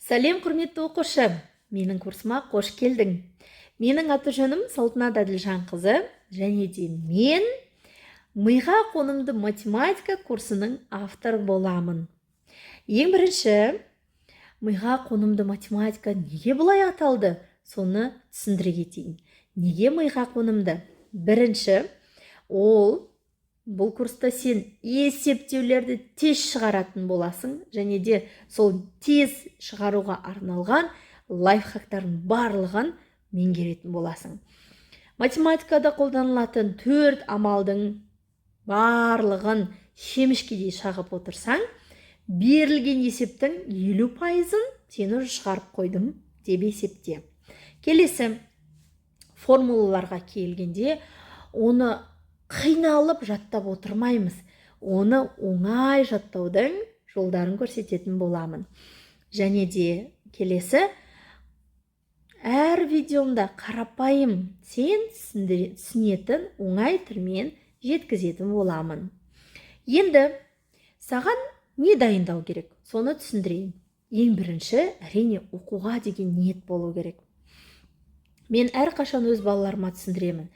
Сәлем, құрметті оқушы! Менің курсыма қош келдің. Менің аты жөнім Салтанат Әділжанқызы және де мен «Миға қонымды математика» курсының авторы боламын. Ең бірінші, «Миға қонымды математика» неге бұлай аталды, соны түсіндіре кетейін. Неге миға қонымды? Бірінші, ол бұл курста сен есептеулерді тез шығаратын боласың және де сол тез шығаруға арналған лайфхактардың барлығын меңгеретін боласың. Математикада қолданылатын төрт амалдың барлығын шемішкедей шағып отырсаң, берілген есептің 50%-ын сен уже шығарып қойдым деп есепте. Келесі, формулаларға келгенде, оны қиналып жаттап отырмаймыз, оны оңай жаттаудың жолдарын көрсететін боламын. Және де келесі, әр видеомда қарапайым, сен түсінетін оңай тілмен жеткізетін боламын. Енді саған не дайындау керек, соны түсіндірейін. Ең бірінші, әрине, оқуға деген ниет болу керек. Мен әрқашан өз балаларыма түсіндіремін: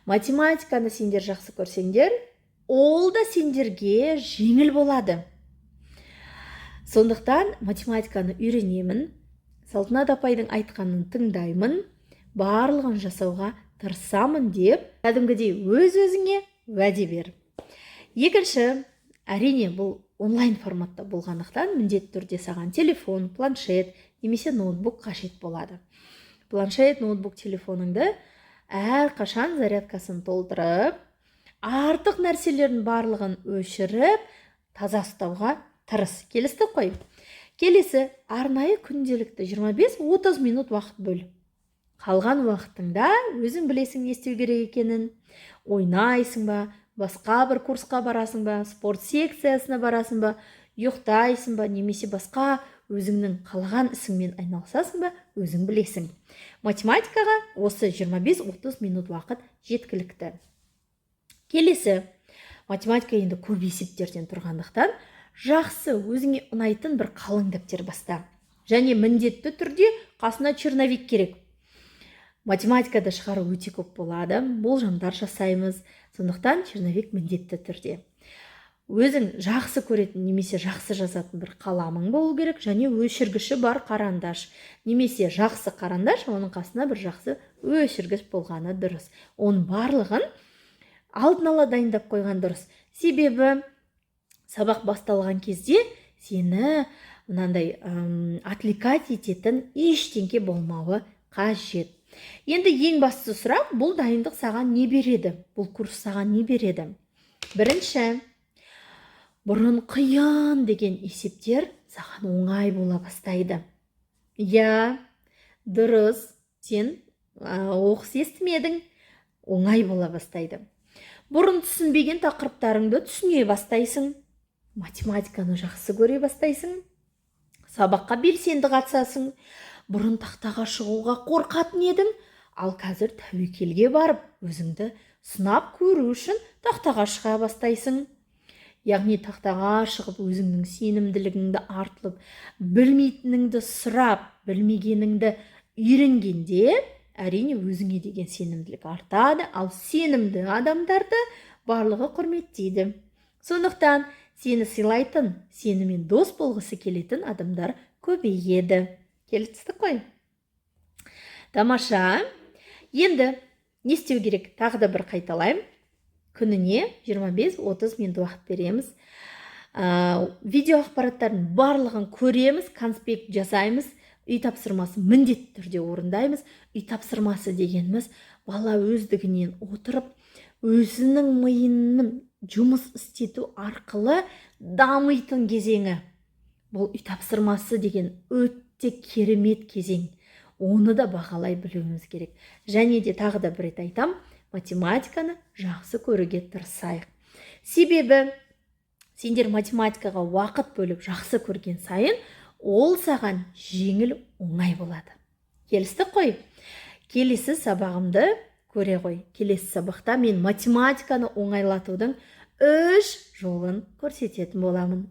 математиканы сендер жақсы көрсеңдер, ол да сендерге жеңіл болады. Сондықтан математиканы үйренемін, Салтанат апайдың айтқанын тыңдаймын, барлығын жасауға тырысамын деп кәдімгідей өз өзіңе уәде бер. Екінші, әрине, бұл онлайн форматта болғандықтан, міндетті түрде саған телефон, планшет немесе ноутбук қажет болады. Планшет, ноутбук, телефоныңды әрқашан зарядкасын толтырып, артық нәрселердің барлығын өшіріп, таза ұстауға тырыс. Келістік қой? Келесі, арнайы күнделікті 25-30 минут уақыт бөл. Қалған уақытыңда өзің білесің не істеу керек екенін: ойнайсың ба, басқа бір курсқа барасың ба, спорт секциясына барасың ба, ұйықтайсың ба немесе басқа өзіңнің қалаған ісіңмен айналысасың ба, өзің білесің. Математикаға осы 25-30 минут уақыт жеткілікті. Келесі, математика енді көп есептерден тұрғандықтан, жақсы, өзіңе ұнайтын бір қалың дәптер баста және міндетті түрде қасына черновик керек. Математикада шығару өте көп болады, болжамдар жасаймыз, сондықтан черновик міндетті түрде. Өзің жақсы көретін немесе жақсы жазатын бір қаламың болу керек және өшіргіші бар қарандаш немесе жақсы қарандаш, оның қасына бір жақсы өшіргіш болғаны дұрыс. Оның барлығын алдын ала дайындап қойған дұрыс, себебі сабақ басталған кезде сені мынандай отвлекать ететін ештеңке болмауы қажет. Енді ең басты сұрақ: бұл дайындық саған не береді, бұл курс саған не береді? Бірінші, бұрын қиын деген есептер саған оңай бола бастайды. Иә, дұрыс, сен оқыс естімедің, оңай бола бастайды. Бұрын түсінбеген тақырыптарыңды түсіне бастайсың, математиканы жақсы көре бастайсың, сабаққа белсенді қатысасың. Бұрын тақтаға шығуға қорқатын едің, ал қазір тәуекелге барып, өзіңді сынап көру үшін тақтаға шыға бастайсың. Яғни тақтаға шығып, өзіңнің сенімділігіңді артылып, білмейтініңді сұрап, білмегеніңді үйренгенде, әрине, өзіңе деген сенімділік артады. Ал сенімді адамдарды барлығы құрметтейді. Сондықтан сені сыйлайтын, сенімен дос болғысы келетін адамдар көбейеді. Келістік қой? Тамаша! Енді не істеу керек? Тағы да бір қайталаймын: күніне 25-30 минут уақыт береміз, видео ақпараттардың барлығын көреміз, конспект жасаймыз, үй тапсырмасын міндетті түрде орындаймыз. Үй тапсырмасы дегеніміз — бала өздігінен отырып, өзінің миының жұмыс істету арқылы дамитын кезеңі. Бұл үй тапсырмасы деген өте керемет кезең, оны да бағалай білуіміз керек. Және де тағы да бір рет айтам: математиканы жақсы көруге тырысайық, себебі сендер математикаға уақыт бөліп, жақсы көрген сайын, ол саған жеңіл, оңай болады. Келістік қой? Келесі сабағымды көре ғой. Келесі сабақта мен математиканы оңайлатудың үш жолын көрсететін боламын.